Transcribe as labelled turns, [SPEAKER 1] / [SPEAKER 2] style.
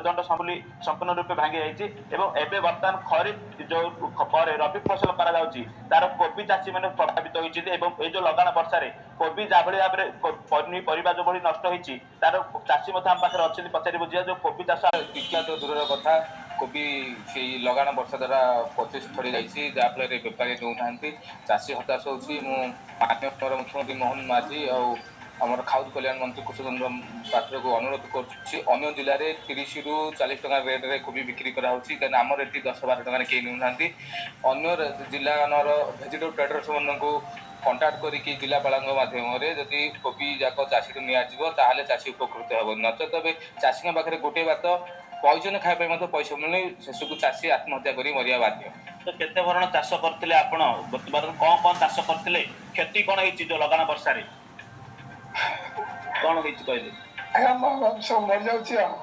[SPEAKER 1] ସେତୁଦଣ୍ଡ ସମ୍ପୂର୍ଣ୍ଣ ରୂପେ ଭାଙ୍ଗି ଯାଇଛି ଏବଂ ଏବେ ବର୍ତ୍ତମାନ ଖରିଫ ଯୋଉ ପରେ ରବି ଫସଲ କରାଯାଉଛି, ତାର କୋବି ଚାଷୀ ମାନେ ପ୍ରଭାବିତ ହୋଇଛନ୍ତି। ଏବଂ ଏଇ ଯୋଉ ଲଗାଣ ବର୍ଷାରେ କୋବି ଯାଭଳି ଭାବରେ ପନିପରିବା ଯୋଉଭଳି ନଷ୍ଟ ହେଇଛି, ତାର ଚାଷୀ ମଧ୍ୟ ଆମ ପାଖରେ ଅଛନ୍ତି, ପଚାରି ବୁଝିବା। ଯୋଉ କୋବି ଚାଷ
[SPEAKER 2] ବିକିବା ତ ଦୂରର କଥା, କୋବି ସେଇ ଲଗାଣ ବର୍ଷା ଦ୍ୱାରା ପଚି ସଢ଼ି ଯାଇଛି, ଯାହାଫଳରେ ବେପାରୀ ନେଉନାହାନ୍ତି, ଚାଷୀ ହତାଶ ହେଉଛି। ମୁଁ ମାନ୍ୟବର ମୁଖ୍ୟମନ୍ତ୍ରୀ ମୋହନ ମାଝୀ ଆଉ ଆମର ଖାଉଟି କଲ୍ୟାଣ ମନ୍ତ୍ରୀ କୃଷ୍ଣଚନ୍ଦ୍ର ପାତ୍ରକୁ ଅନୁରୋଧ କରୁଛି, ଅନ୍ୟ ଜିଲ୍ଲାରେ 30ରୁ 40 ଟଙ୍କା ରେଟ୍ରେ କୋବି ବିକ୍ରି କରାହେଉଛି, କାହିଁକିନା ଆମର ଏଠି 10 12 ଟଙ୍କାରେ କେହି ନେଉନାହାନ୍ତି। ଅନ୍ୟ ଜିଲ୍ଲାର ଭେଜିଟେବଲ୍ ଟ୍ରେଡର୍ସମାନଙ୍କୁ କଣ୍ଟାକ୍ଟ କରିକି ଜିଲ୍ଲାପାଳଙ୍କ ମାଧ୍ୟମରେ ଯଦି କୋବି ଯାକ ଚାଷୀଠୁ ନିଆଯିବ, ତାହେଲେ ଚାଷୀ ଉପକୃତ ହେବ। ନଚେତ ଏବେ ଚାଷୀଙ୍କ ପାଖରେ ଗୋଟିଏ ବାଟ, ପଇଜନ ଖାଇବା ପାଇଁ ମଧ୍ୟ ପଇସା ମିଳୁନି। ଶେଷକୁ ଚାଷୀ ଆତ୍ମହତ୍ୟା କରି ମରିବା ବାଧ୍ୟ।
[SPEAKER 1] ତ କେତେ ଭରଣ ଚାଷ କରିଥିଲେ ଆପଣ? ବର୍ତ୍ତମାନ କଣ କଣ ଚାଷ କରିଥିଲେ? କ୍ଷତି କଣ ହେଇଛି? ଯୋଉ ଲଗାଣ ବର୍ଷାରେ କଣ ହେଇଛି କହିଲେ?
[SPEAKER 3] ଆଜ୍ଞା, ସବୁ ମରିଯାଉଛି ଆଉ।